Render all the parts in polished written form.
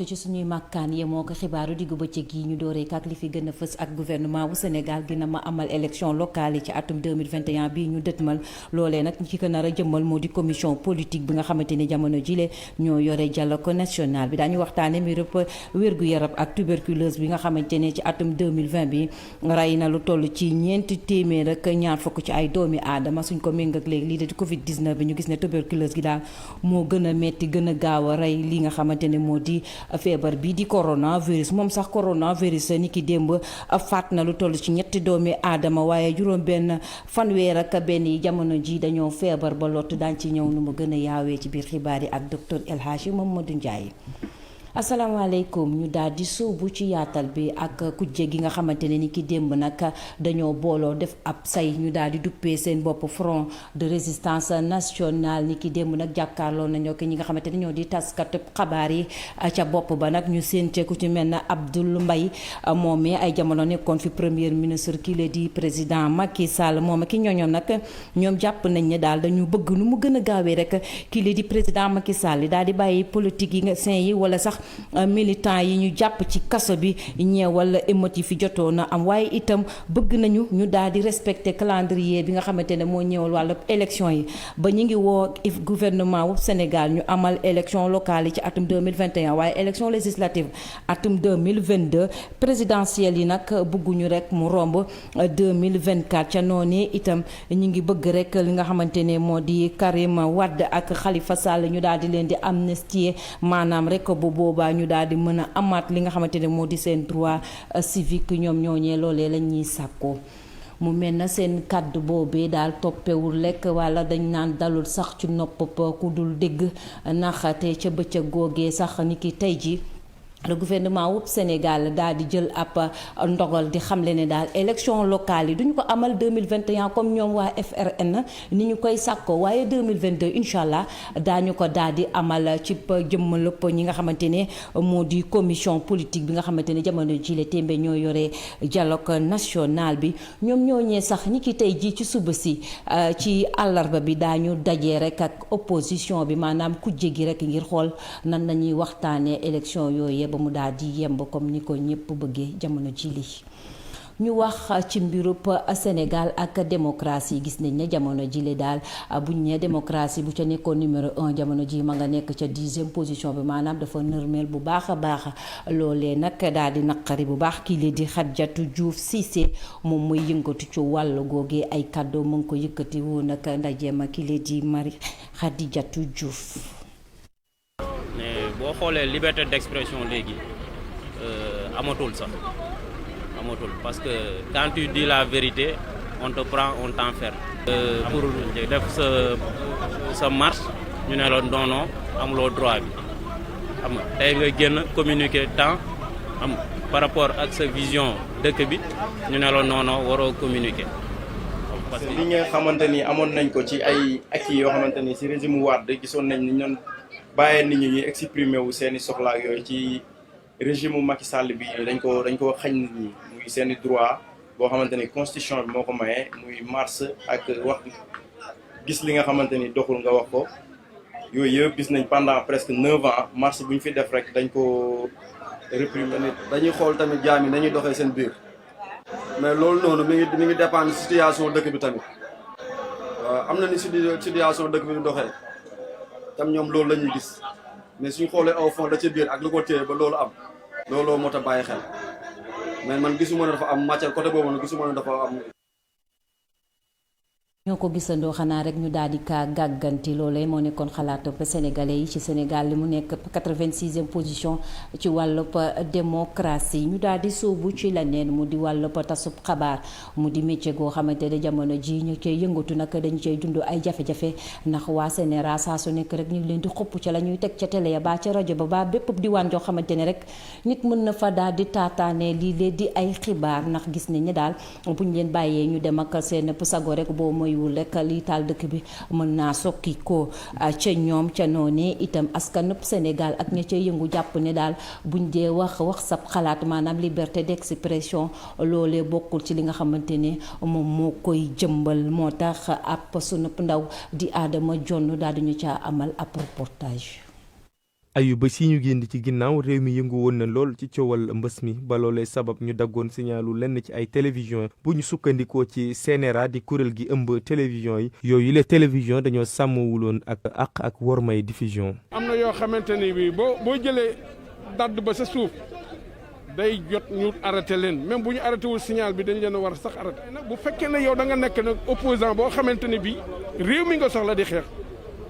ci suñuy màkkaan yemoo ko xibaaru diggu bëccëg yi ñu dooree ak li fi gën a fës ak gouvernement bu Sénégal dina ma amal élection locale yi ci atum 2021 bii ñu dëtmal loolee nag ñi ci ko nar a jëmmal moo di commission politique bi nga xamante ni jamono jile ñoo yore dialogue national bi daañu waxtaane mbirub wér-gu-yaram ak tuberculose bi nga xamante ne ci atum 2020 bi rey na lu toll ci ñeenti téeméer ak ñaar fukk ci ay doomi aadama suñ ko méng ak léegi lii de Covid 19 bi ñu gis ne tuberculose gi daal moo gën a metti gën a gaaw a rey li nga xamante ne moo di feebar bi di coronavirus moom sax coronavirus ni ki démb faat na lu toll ci ñetti doomi aadama waaye juróom benn fanweer ak benn yi jamono ji dañoo feebar ba lott daañ ci ñëw nu mu gën a yaawee ci biir xibaar yi ak docteur El Hadji Mamadou Ndiaye. asalaamaaleykum ñu daal di sóobu ci yaatal bi ak kujje gi nga xamante ne ni ki démb nag dañoo booloo def ab say ñu daal di duppee seen bopp front de résistance nationale ni ki démb nag jàkkaarloo nañoo ko ñi nga xamante ne ñoo di taskat xabaar yi ca bopp ba nag ñu séente ku ci mel na Abdoul Mbaye moomee ay jamono nekkoon fi premier ministre kii la di président Macky Sall moom ak ki ñooñoom nag ñoom jàpp nañ ne daal dañu bëgg nu mu gën a gaawee rek kii la di président Macky Sall daal di bàyyi politique yi nga seen yi wala sax militant yi ñu jàpp ci kaso bi ñeewal émeute yi fi jotoon na am waaye itam bëgg nañu ñu daal di respecter calendrier bi nga xamante ne moo ñeewal wàllu élection yi ba ñu ngi woo gouvernement wu Sénégal ñu amal élection locale yi ci atum 2021 waaye élection législative atum 2022 présidentielle yi nag bëgguñu rek mu romb 2024 ca noonu itam ñu ngi bëgg rek li nga xamante ne moo di Karim Wade ak Khalifa Sall ñu daal di leen di amnistier maanaam rek bu boobaa ñu daal di mën a amaat li nga xamante ne moo di seen droit civique ñoom ñooñee loolee la ñuy sàkkoo mu mel na seen kàddu boobee daal toppewul lekk wala dañ naan dalul sax ci nopp ku dul dégg naxate ca bëccëg googee sax ni ki tey ji le gouvernement wu Sénégal daal di jël ab ndogal di xamle ne daal élection locale yi duñu ko amal 2021 comme ñoom waa FRN ni ñu koy sàkko waaye 2022 incha allah daañu ko daal di amal ci jëmmalëpp ñi nga xamante ne moo di commission politique bi nga xamante ne jamono ji le tembe ñoo yore dialogue national bi ñoom ñooñee sax ñi ki tey ji ci suba si ci àllarba bi daañu dajee rek ak opposition bi maanaam kujje gi rek ngir xool nan nañuy waxtaanee élection yooyu ba mu daal di yemb comme ni ko ñëpp bëggee jamono ji li ñu wax ci mbirub Sénégal ak démocratie gis nañ ne jamono jile daal buñ ne démocratie bu ca nekkoon numéro 1 jamono ji ma nga nekk ca 10e position bi maanaam dafa nërmeel bu baax a baax loolee nag daal di naqari bu baax kii li di Khadijatou Diouf Cissé moom muy yëngatu ci wàll googee ay kàddoo mu ngi ko yëkkati woon nag ndajeema kii li di Marie Khadijatou Diouf. boo xoolee liberté d'expression léegi amatul sax amatul parce que quand tu dis la vérité on te prend on t'enferme. pour def sa marche ñu ne la non amuloo droit bi xam nga tey nga génn communiquer temps am par rapport ak sa vision dëkk bi ñu ne la non waroo communiquer. parce que li nga xamante ni amoon nañ ko ci ay acquis yoo xamante ni ci régime Wade gisoon nañ ni ñoom. bàyyee nit ñi ñuy exprimer wu seeni soxla ak yooyu ci régime Macky Sall bi dañ ko xañ nit ñi muy seeni droit boo xamante ni constitution bi moo ko maye muy marche ak wax gis li nga xamante ni doxul nga wax ko yooyu yëpp gis nañ pendant presque 9 ans marche bu ñu fi def rek dañ ko réprimer. dañuy xool tamit jaam yi nañuy doxee seen biir mais loolu noonu mi ngi dépendre situation dëkk bi tamit am na ni situation dëkk bi di doxee. tam ñoom loolu la ñuy gis mais suñu xoolee au fond da ca biir ak lu ko téye ba loolu am looloo moo tax bàyyi xel mais man gisuma ne dafa am matière côté boobu nag gisuma ne dafa am. ñoo ko gisandoo xanaa rek ñu daal di kaa gàgganti loolee moo nekkoon xalaatu sénégalais yi ci Sénégal li mu nekk 86e position ci wàllub démocratie ñu daal di sóobu ci leneen mu di wàllub tasub xabaar mu di métier goo xamante ne jamono ji ñu cay yëngatu nag dañu cay dund ay jafe-jafe ndax waa Sénégal saa su nekk rek ñu ngi leen di xupp ca la ñuy teg ca télé ya baa ca rajo ba bépp diwaan joo xamante ne rek nit mën na fa daal di taataane lii lee di ay xibaar ndax gis nañ ne daal buñ leen bàyyee ñu dem ak seen sago rek boo mooy wul rek lii taal dëkk bi mën naa sokki ko ca ñoom ca noonee itam askanub Sénégal ak ña ca yëngu jàpp ne daal buñ dee wax sab xalaat maanaam liberté d'expression loolee bokkul ci li nga xamante ne moom moo koy jëmbal moo tax ab sunu ndaw di Adama Jonn daal di ñu caa amal ab reportage. ayu ba si ñu génn ci ginnaaw réew mi yëngu woon na lool ci coowal mbës mi ba loolee sabab ñu daggoon signalu lenn ci ay télévision bu ñu sukkandikoo ci CNRA di kuréel gi ëmb télévision yi yooyu les télévision dañoo sàmmawuloon ak wormay diffusion. am na yoo xamante ni bi boo jëlee dadd ba sa suuf day jot ñu arrêté leen même bu ñu arrêté wul signal bi dañ leen a war sax arrêté. bu fekkee ne yow da nga nekk nag opposant boo xamante ne bi réew mi nga soxla di xeex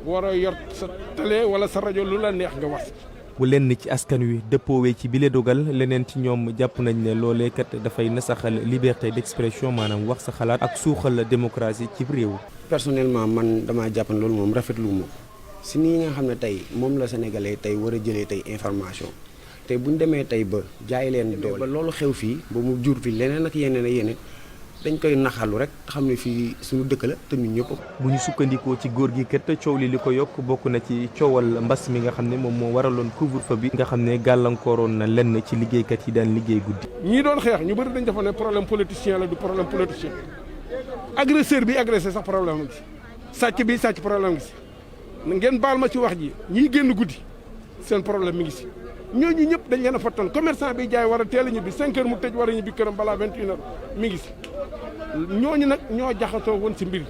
war a yor sa télé wala sa rajo lu la neex nga wax. bu lenn ci askan wi dëppoowee ci bile dogal leneen ci ñoom jàpp nañ ne loolee kat dafay nasaxal liberté d'expression maanaam wax sa xalaat ak suuxal démocratie ci réew. personnellement man damaa jàpp ne loolu moom rafetlu ma si nii nga xam ne tey moom la sénégalais tey war a jëlee tey information tey bu ñu demee tey ba jaay leen doole ba loolu xew fii ba mu jur fi leneen ak yeneen dañ koy naxalu rek xam ne fii suñu dëkk la te ñun ñëpp. bu ñu sukkandikoo ci góor gi kat coow li ko yokk bokk na ci coowal mbas mi nga xam ne moom moo waraloon couvre-feu bi nga xam ne gàllankooroon na lenn ci liggéeykat yi daan liggéey guddi. ñii doon xeex ñu bëri dañ defoon ne problème politicien la du problème politicien agresseur bi agressé sax problème ngi si sàcc bi sàcc problème ngi si ngeen baal ma ci wax ji ñii génn guddi seen problème mi ngi si. ñooñu ñëpp dañ leen a fattoon commerçant bi jaay war a teel a ñibbi 5 heures mu tëj war a ñibbi këram balaa 21 heures mi ngi si ñooñu nag ñoo jaxasoo woon si mbir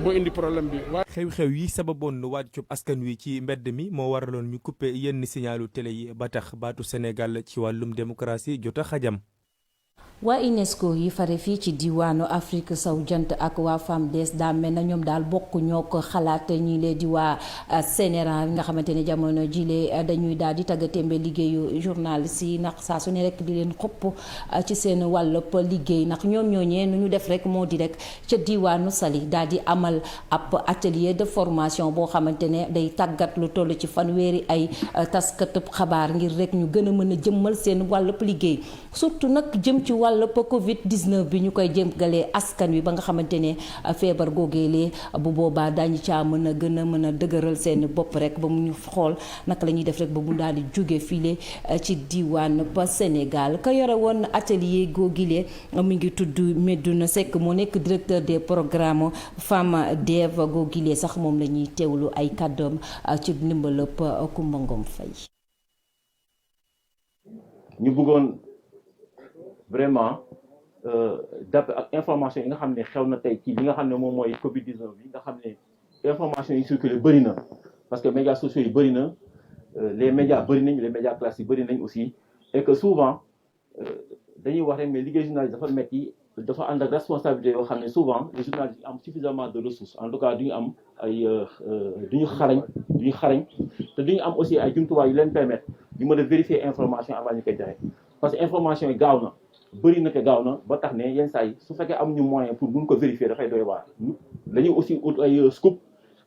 moo indi problème bi. xew-xew yi sababoon wàccub askan wi ci mbedd mi moo waraloon ñu coupé yenn signalu télé yi ba tax baatu Sénégal ci wàllum démocratie jot a xajam. waa UNESCO yi fare fii ci diwaanu Afrique sowu jant ak waa FAMDES daa mel na ñoom daal bokk ñoo ko xalaat ñii lee di waa CNRA nga xamante ne jamono jile dañuy daal di tàggatémbe liggéeyu journaliste yi ndax saa su ne rek di leen xopp ci seen wàllub liggéey ndax ñoom ñooñee nu ñu def rek moo di rek ca diwaanu Saly daal di amal ab atelier de formation boo xamante ne day tàggat lu toll ci fanweeri ay taskatub xabaar ngir rek ñu gën a mën a jëmmal seen wàllub liggéey surtout nag jëm ci wàllub Covid 19 bi ñu koy jëmgalee askan wi ba nga xamante ne feebar googeelee bu boobaa daañu caa mën a dëgëral seen bopp rek ba mu ñu xool naka la ñuy def rek ba mu daal di jóge file ci diwaan ba Sénégal ka yore woon atelier googilee mi ngi tudd Medoune Seck moo nekk directeur des programmes Femme Dev googilee sax moom la ñuy teewlu ay kàddoom ci ndimbalëp Kumba Ngom Faye. ñu bëggoon vraiment d'après ak information yi nga xam ne xew na tey ci li nga xam ne moom mooy Covid 19 bi nga xam ne information yi circulé bëri na parce que médias sociaux yi bëri na les médias bëri nañ les médias classiques bëri nañ aussi et que souvent dañuy wax rek mais liggéey journaliste dafa metti dafa ànd ak responsabilité yoo xam ne souvent les journalistes am suffisamment de ressources en tout cas duñu am ay duñu xarañ te duñu am aussi ay jumtuwaay yu leen permettre ñu mën a vérifier information avant ñu koy joxe parce que information yi gaaw na bëri na te gaaw na ba tax ne yenn saa yi su fekkee amuñu moyen pour buñ ko vérifier dafay doy waar dañuy aussi ut ay scoop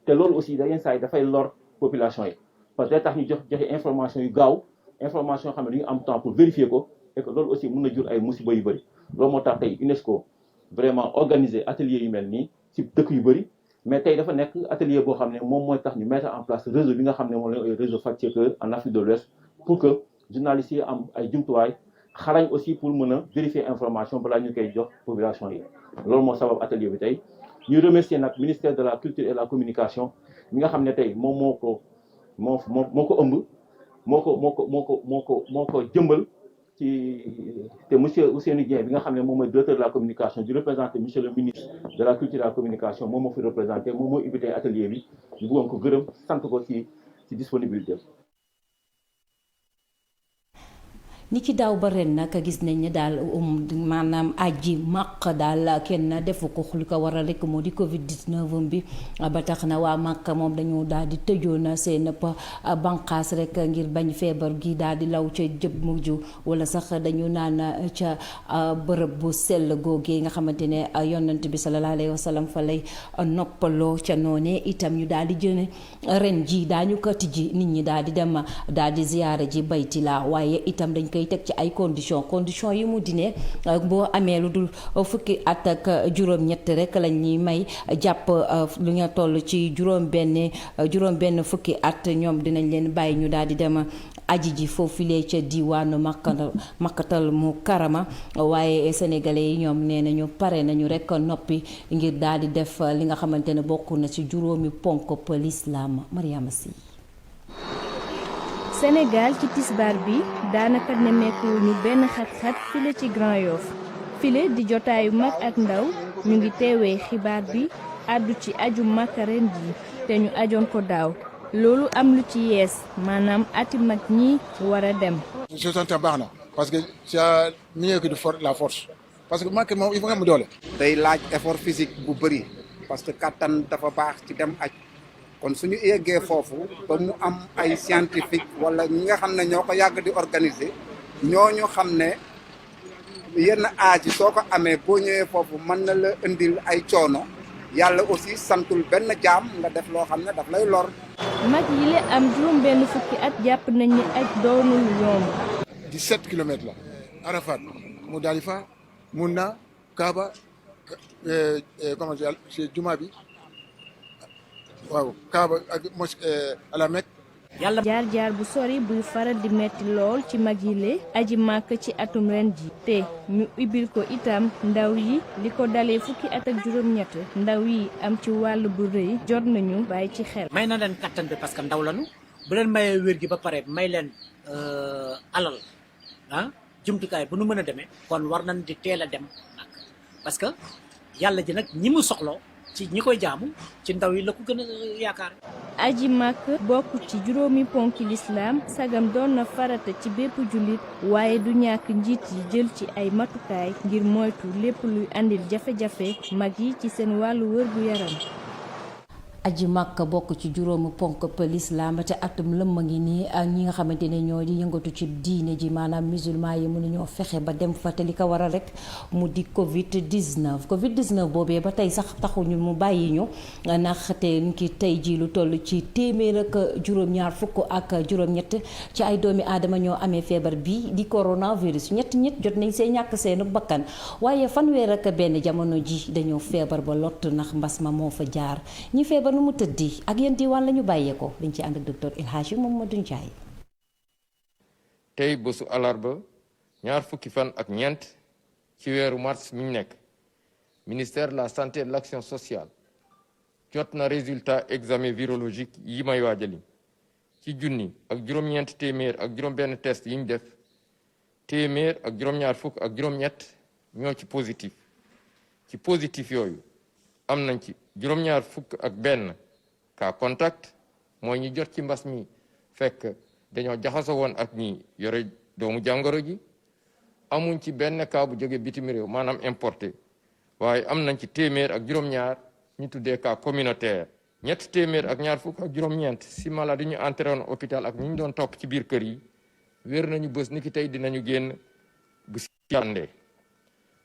te loolu aussi da yenn saa yi dafay lor population yi parce que day tax ñu joxe information yu gaaw information yoo xam ne du ñu am temps pour vérifier ko et que loolu aussi mën na jur ay musiba yu bëri loolu moo tax tey UNESCO vraiment organiser atelier yu mel nii ci dëkk yu bëri mais tey dafa nekk atelier boo xam ne moom mooy tax ñu mettre en place réseau bi nga xam ne moom la réseau fact-checker en Afrique de l'Ouest pour que journalistes yi am ay jumtuwaay xarañ aussi pour mën a vérifier information balaa ñu koy jox population yi loolu moo sabab atelier bi tey ñuy remercier nag ministère de la culture et de la communication mi nga xam ne tey moom moo ko ëmb moo ko jëmbal ci te monsieur Ousseynou Dieng bi nga xam ne moom mooy directeur de la communication di représenter monsieur le ministre de la culture et de la communication moom moo fi représenté moom moo invité atelier bi ñu bëggoon ko gërëm sant ko ci disponibilité. ni ci daaw ba ren nag gis nañ ne daal maanaam aji màq daal kenn defu ko li ko waral rek moo di Covid 19 bi ba tax na waa màq moom dañu daal di tëjoon seen banqaas rek ngir bañ feebar gi daal di law ca jëb mujj wala sax dañu naan ca bërëb bu sell googee nga xamante ne yonent bi sallallahu alayhi wa sallam fa lay noppaloo ca noone itam ñu daal di jëne ren ji daañu ko tijji nit ñi daal di dem daal di ziyaare ji baytila waaye itam dañ koy teg ci ay conditions yi mu dine boo amee lu dul fukki at ak juróom-ñett rek lañ ñuy may jàpp lu nga toll ci juróom benn fukki at ñoom dinañ leen bàyyi ñu daal di dem aji ji foofulee ca diwaanu makkatal mu karama waaye sénégalais yi ñoom nee nañu pare nañu rek noppi ngir daal di def li nga xamante ne bokk na ci juróomi ponk l'islam Mariama Sy. Sénégal ci tisbaar bi daanaka nemmeekuwuñu benn xat-xat file ci Grand Yoff file di jotaayu mag ak ndaw ñu ngi teewee xibaar bi àddu ci aju Makka ren ji te ñu ajoon ko daaw loolu am lu ci yees maanaam ati mag ñi war a dem. situation baax na parce que c'est mieux que de la force parce que Makka moom il faut nga am doole. day laaj effort physique bu bëri parce que kattan dafa baax ci dem aj kon suñu yeggee foofu ba mu am ay scientifique wala ñi nga xam ne ñoo ko yàgg di organiser ñooñu xam ne yenn âge yi soo ko amee boo ñëwee foofu mën na la indil ay coono yàlla aussi santul benn jaam nga def loo xam ne daf lay lor. mag yi la am juróom benn fukki at jàpp nañ ni aj doonul yomb. 17 kilomètres la Arafat Moudalifa Mouna Kaaba comment dire c'est Juma bi waaw Kaaba ak mosquée à la Mecque. jaar-jaar bu sori buy faral di metti lool ci mag yi le aji màkk ci atum ren ji te ñu ubbil ko itam ndaw yi li ko dalee fukki at ak juróom-ñett ndaw yi am ci wàll bu rëy jot nañu bàyyi ci xel. may na leen kattan bi parce que ndaw lañu bu leen mayee wér gi ba pare may leen alal jumtukaay bu nu mën a demee kon war nañ di teel a dem parce que yàlla ji nag ñi mu soxloo ci ñi koy jaamu ci ndaw yi la ko gën a yaakaar. aji màkk bokk ci juróomi ponki lislaam sagam doon na farata ci bépp jullit waaye du ñàkk njiit yi jël ci ay matukaay ngir moytu lépp luy andil jafe-jafe mag yi ci seen wàllu wërgu yaram. aji màkk bokk ci juróomi ponk lislaam te atum lëmm ngi nii ak ñi nga xamante ne ñoo di yëngatu ci diine ji maanaam musulman yi mënuñoo fexe ba dem fa te li ko waral rek mu di Covid-19 boobee ba tey sax taxuñu mu bàyyi ñu ndaxte ki tey ji lu toll ci téeméer ak juróom-ñaar fukk ak juróom-ñett ci ay doomi aadama ñoo amee feebar bi di coronavirus ñett jot nañ see ñàkk seenu bakkan waaye fanweer ak benn jamono ji dañoo feebar ba lott ndax mbas ma moo fa jaar ñi feebar nu mu tëddi ak yéen diwaan la ñu bàyyeekoo dañ ci ànd ak docteur El Hadji Mamadou Ndiaye. tey bésu alarba ñaar fukki fan ak ñeent ci weeru mars mi ñu nekk ministère de la santé et de l'action sociale jot na résultat examen virologique yi may waajali ci junni ak juróom-ñeent téeméer ak juróom-benn test yi ñu def téeméer ak juróom-ñaar fukk ak juróom-ñett ñoo ci positif yooyu am nañ ci juróom-ñaar fukk ak benn cas contact mooy ñi jot ci mbas mi fekk dañoo jaxasoo woon ak ñi yore doomu jàngoro ji amuñ ci benn cas bu jóge bitim réew maanaam importé waaye am nañ ci téeméer ak juróom-ñaar ñu tuddee cas communautaire ñett téeméer ak ñaar fukk ak juróom-ñeent si malade yi ñu entré woon hôpital ak ñi ñu doon topp ci biir kër yi wér nañu bés ni ki tey dinañu génn bu si yàndee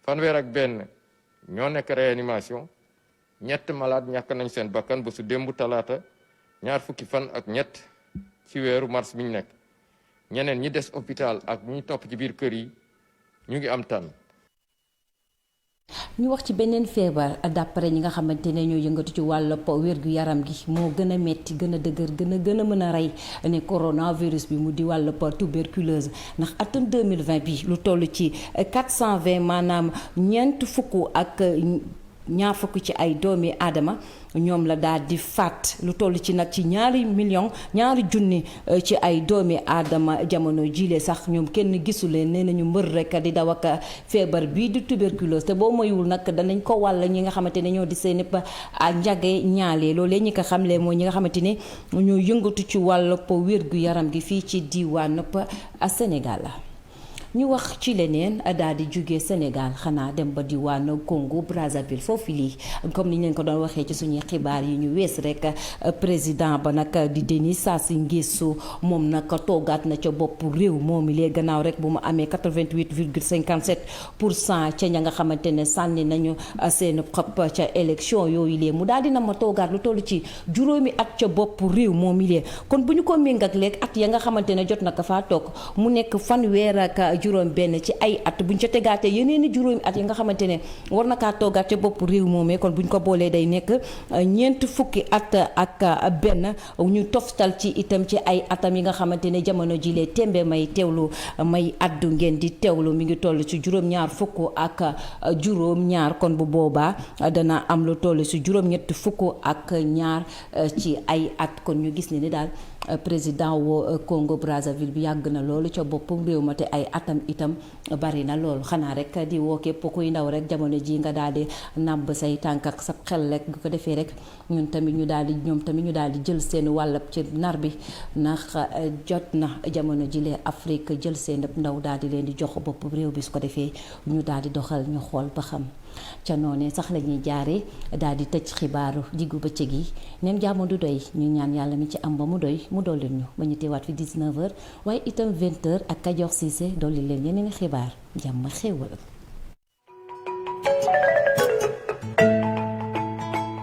fanweer ak benn ñoo nekk réanimation ñett malade ñàkk nañ seen bakkan ba su démb talaata ñaar fukki fan ak ñett ci weeru mars mi ñu nekk ñeneen ñi des hôpital ak ñi topp ci biir kër yi ñu ngi am tan. ñu wax ci beneen feebar d'après ñi nga xamante ne ñoo yëngatu ci wàllu wérgu yaram gi moo gën a metti gën a dëgër gën a mën a rey ne coronavirus bi mu di wàllu tuberculose ndax atum 2020 bi lu toll ci 420 maanaam ñeent fukk ak ñaar fukk ci ay doomi aadama ñoom la daal di faat lu toll ci nag ci ñaari junni ci ay doomi aadama jamono jile sax ñoom kenn gisuleen nee nañu mbër rek di daw ak feebar bii di tuberculose te boo moywul nag danañ ko wàll ñi nga xamante ne ñoo di seen nëpp njage ñaale loolee ñi ko xamle mooy ñi nga xamante ne ñoo yëngatu ci wàllu wérgu yaram gi fii ci diwaan nëpp Sénégal la. ñu wax ci leneen daal di jóge Sénégal xanaa dem ba diwaanu Congo Brazzaville foofu lii comme ni ñu leen ko doon waxee ci suñuy xibaar yi ñu wees rek président ba nag di Denis Sassou Nguesso moom nag toogaat na ca bopp réew moom lee gannaaw rek bu mu amee 88,57% ca ña nga xamante ne sànni nañu seen xob ca élection yooyu lee mu daal di na ma toogaat lu toll ci juróomi at ca bopp réew moom lee kon bu ñu ko méngak léegi at ya nga xamante ne jot na ko faa toog mu nekk fanweer ak juróom benn ci ay at buñ ca tegaatee yeneen i juróomi at yi nga xamante ne war na kaa toogaat ca bopp réew moomee kon buñ ko boolee day nekk ñeent fukki at ak benn ñu toftal ci itam ci ay atam yi nga xamante ne jamono ji lee tembe may teewlu may addu ngeen di teewlu mi ngi toll ci juróom-ñaar fukk ak juróom-ñaar kon bu boobaa dana am lu toll ci juróom-ñett fukk ak ñaar ci ay at kon ñu gis ne ni daal président wu Congo Brazzaville bi yàgg na loolu ca boppam réew ma te ay atam itam bari na loolu xanaa rek di woo képp kuy ndaw rek jamono ji nga daal di nàbb say tànk ak sa xel rek bu ko defee rek ñun tamit ñu daal di ñoom tamit ñu daal di jël seen wàllab ci nar bi ndax jot na jamono ji lee Afrique jël seen ndaw daal di leen di jox bopp réew bi su ko defee ñu daal di doxal ñu xool ba xam ca noonee sax la ñuy jaaree daal di tëj xibaaru diggu bëccëg yi neen jàmm du doy ñu ñaan yàlla mi ci am ba mu doy mu dolli ñu ba ñu teewaat fi 19h waaye itam 20h ak Kajoor Cissé dolli leen yeneen i xibaar jàmm xéewal